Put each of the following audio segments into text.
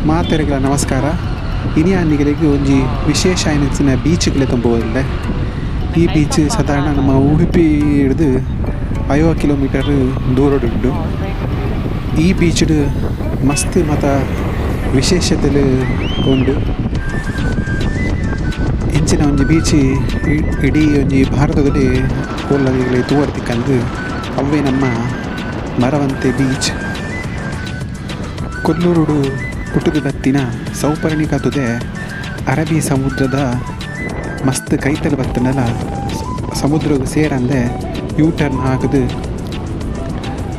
ಮಾತೆರೆಗಳ ನಮಸ್ಕಾರ. ಇನಿಯಾನಿಗಳಿಗೆ ಒಂಜಿ ವಿಶೇಷ ಐನಂಚಿನ ಬೀಚ್ಗಳೇ ತುಂಬೋದಿಲ್ಲ. ಈ ಬೀಚ್ ಸಾಧಾರಣ ನಮ್ಮ ಉಡುಪಿ ಹಿಡಿದು 50 ಕಿಲೋಮೀಟರ್ ದೂರಡುಂಡು. ಈ ಬೀಚ್ ಮಸ್ತ್ ಮತ ವಿಶೇಷತೆಲು ಉಂಡು. ಇಂಚಿನ ಒಂಜಿ ಬೀಚ್ ಇಡೀ ಒಂಜಿ ಭಾರತದಲ್ಲಿ ಓಲ್ಲದಿಗಳೇ ತೂವರ್ತಿಕ್ಕಂದು ಅವೇ ನಮ್ಮ ಮರವಂತೆ ಬೀಚ್. ಕೊಲ್ಲೂರುಡು ಪುಟ್ಟುದು ಬತ್ತಿನ ಸೌಪರ್ಣಿಕ ತುದೆ ಅರಬ್ಬಿ ಸಮುದ್ರದ ಮಸ್ತ್ ಕೈತಲ್ ಬತ್ತನಲ ಸಮುದ್ರಕ್ಕೆ ಸೇರಂದೆ ಯೂ ಟರ್ನ್ ಹಾಕದು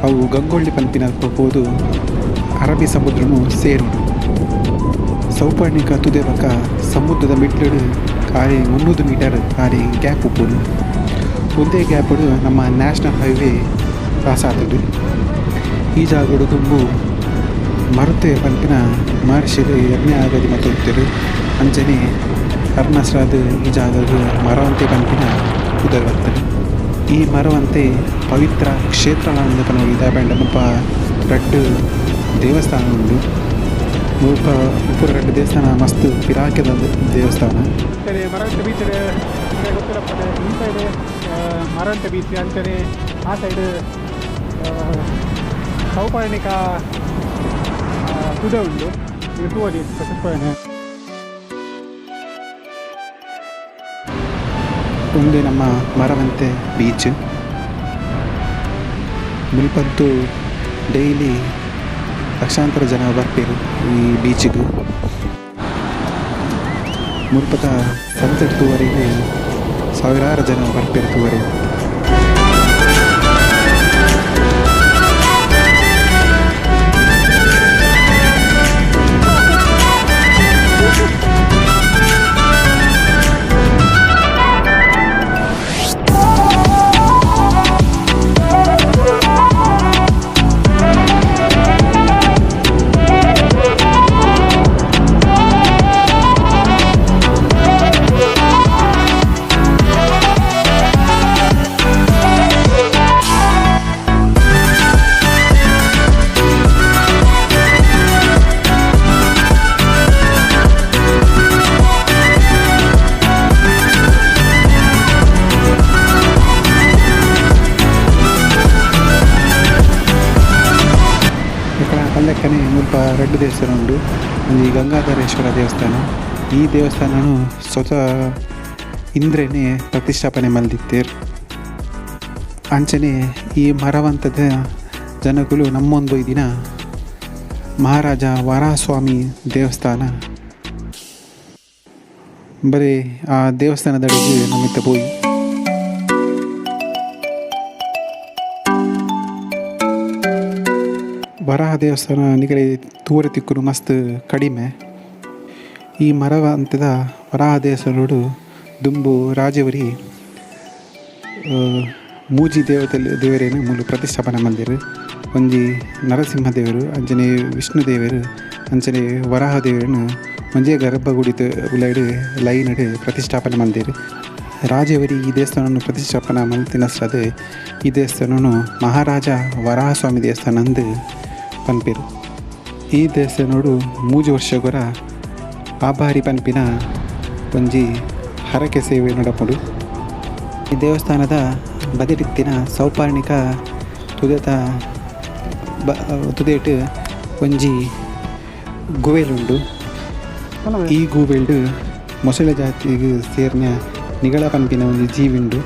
ಅವು ಗಂಗೊಳ್ಳಿ ಪನ್ಪಿನ ಪೋದು ಅರಬ್ಬಿ ಸಮುದ್ರನು ಸೇರುಂಡು. ಸೌಪರ್ಣಿಕ ತುದೆ ಬಕ ಸಮುದ್ರದ ಮಿಡ್ಲುಡು ಖಾಲಿ 300 ಮೀಟರ್ ಖಾಲಿ ಗ್ಯಾಪ್ ಉಪ್ಪುಂಡು. ಒಂದೇ ಗ್ಯಾಪುಡು ನಮ್ಮ ನ್ಯಾಷನಲ್ ಹೈವೇ ಪಾಸ್ ಆತುಂಡು. ಈ ಜಾಗಡು ದುಂಬು ಮರುತೆ ಪನ್ಪಿನ ಮಹರ್ಷಿಲು ಯಜ್ಞ ಆಗದಿ ಮತ್ತೊಂತೆರು ಅಂಚನೆ ಅರ್ನಸ್ರಾದ್ ಈ ಜಾಗಗ್ ಮರವಂತೆ ಪನ್ಪಿನ ಪುದರ್ ಬರ್ತದೆ. ಈ ಮರವಂತೆ ಪವಿತ್ರ ಕ್ಷೇತ್ರ ಪನೊಲಿ ದಾಯೆಪಂಡ ಮುಲ್ಪ ರಡ್ಡ್ ದೇವಸ್ಥಾನ ಉಂಡು. ಮುಲ್ಪ ಉಪ್ಪುನ ರಡ್ಡ್ ದೇವಸ್ಥಾನ ಮಸ್ತ್ ಪಿರಾಕೆದ ದೇವಸ್ಥಾನ. ಮರವಂತೆ ಬೀಚ್ ಗೊತ್ತಿರಪ್ಪದೆ ಈ ಸೈಡ್ ಮರವಂತೆ ಬೀಚ್, ಅಂಚನೆ ಆ ಸೈಡ್ ಸೌಪರ್ಣಿಕ ತುದೆ ಉಂಡು. ಇದು ತೂವಲಿ ಸುತ್ತನೆ. ಒಂದು ನಮ್ಮ ಮರವಂತೆ ಬೀಚ್. ಮುಲ್ಪಂತೂ ಡೈಲಿ ಲಕ್ಷಾಂತರ ಜನ ಬರ್ಪೇರು ಈ ಬೀಚಿಗೆ. ಮುಲ್ಪದ ಸನ್ಸೆಟ್ ತೂವರೆಗೆ ಸಾವಿರಾರು ಜನ ಬರ್ಪೇರು ತೂವರೆಗೆ. ಪಲ್ಲಕ್ಕನೆ ಮುಲ್ಪ ರಡ್ಡ್ ದೇವಸ್ಥಾನ ಉಂಡು. ಒಂಜಿ ಗಂಗಾಧರೇಶ್ವರ ದೇವಸ್ಥಾನ. ಈ ದೇವಸ್ಥಾನನು ಸ್ವತಃ ಇಂದ್ರನೇ ಪ್ರತಿಷ್ಠಾಪನೆ ಮಲ್ದಿತ್ತೇರ್. ಅಂಚನೆ ಈ ಮರವಂತದ ಜನಕುಲು ನಮ್ಮೊಂದು ದಿನ ಮಹಾರಾಜ ವರಾಹಸ್ವಾಮಿ ದೇವಸ್ಥಾನ ಬರೀ ಆ ದೇವಸ್ಥಾನದಡಿಗೆ ನಮಿತ ಪೋಯಿ. ವರಾಹ ದೇವಸ್ಥಾನ ನಿಗಲೆ ತೂವರೆ ತಿಕ್ಕುನು ಮಸ್ತ್ ಕಡಿಮೆ. ಈ ಮರವಂತದ ವರಾಹ ದೇವಸ್ಥಾನಡು ದುಂಬು ರಾಜವರಿ ಮೂಜಿ ದೇವತೆ ದೇವರೇನು ಮೂಲು ಪ್ರತಿಷ್ಠಾಪನೆ ಮಲ್ದೆರ್. ಒಂಜಿ ನರಸಿಂಹ ದೇವರು, ಅಂಚನೆ ವಿಷ್ಣು ದೇವರು, ಅಂಚನೆ ವರಾಹ ದೇವರನ್ನು ಒಂಜೇ ಗರ್ಭಗುಡಿತ ಉಲೈಡ್ ಲೈನ್ ಪ್ರತಿಷ್ಠಾಪನೆ ಮಲ್ದೆರ್. ರಾಜವರಿ ಈ ದೇವಸ್ಥಾನವನ್ನು ಪ್ರತಿಷ್ಠಾಪನೆ ಮಲ್ತಿನಷ್ಟದೆ ಈ ದೇವಸ್ಥಾನನು ಮಹಾರಾಜ ವರಾಹಸ್ವಾಮಿ ದೇವಸ್ಥಾನ ಅಂದು ಪನ್ಪೆರ್. ಈ ದೇವಸ್ಥಾನಡು 3 ವರ್ಷಗೊರ ಆಭಾರಿ ಪನ್ಪಿನ ಒಂಜಿ ಹರಕೆ ಸೇವೆ ನಡಪುಂಡು. ಈ ದೇವಸ್ಥಾನದ ಬದಿಟಿತ್ತಿನ ಸೌಪರ್ಣಿಕ ತುದೆತ ತುದೆಟ್ ಒಂಜಿ ಗುವೆಲುಂಡು. ಈ ಗೂವೆಲ್ಡ್ ಮೊಸಳೆ ಜಾತಿಗ್ ಸೇರ್ನ ನಿಗಳ ಪನ್ಪಿನ ಒಂಜಿ ಜೀವಿಂಡು.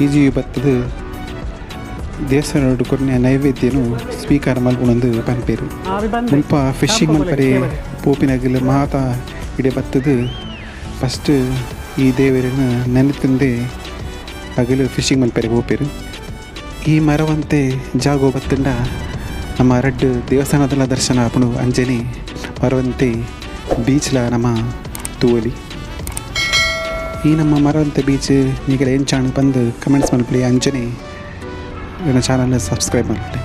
ಈ ಜೀವಿ ಬತ್ತದು ದೇವಸ್ಥಾನಡ್ ಕೊರ್ನ ನೈವೇದ್ಯನು ಸ್ವೀಕಾರ ಮಲ್ಪುನಂದು ಪನ್ಪೆರ್. ಮುಲ್ಪ ಫಿಶಿಂಗ್ ಮಲ್ಪರೆ ಪೋಪಿನಗಲ್ ಮಾತ ಇಡೆ ಬತ್ತದು ಫಸ್ಟ್ ಈ ದೇವರನ್ನು ನೆನೆತಂದೆ ಅಗಲು ಫಿಶಿಂಗ್ ಮಲ್ಪರೆ ಪೋಪೆರ್. ಈ ಮರವಂತೆ ಜಾಗೋ ಬತ್ತಂಡ ನಮ್ಮ ರಡ್ಡ್ ದೇವಸ್ಥಾನದಲ್ಲ ದರ್ಶನ ಆಪುಂಡು. ಅಂಚನೆ ಮರವಂತೆ ಬೀಚ್ಲ ನಮ್ಮ ತೂವೊಲಿ. ಈ ನಮ್ಮ ಮರವಂತೆ ಬೀಚ್ ನಿಗಲ ಎಂಚಾಂಡ್ ಪಂದ್ ಕಮೆಂಟ್ಸ್ ಮಲ್ಪುಲೆ. ಅಂಚನೆ ಎನ್ನ ಚಾನಲ್ ಸಬ್ಸ್ಕ್ರೈಬ್ ಮಲ್ಪುಲೆ.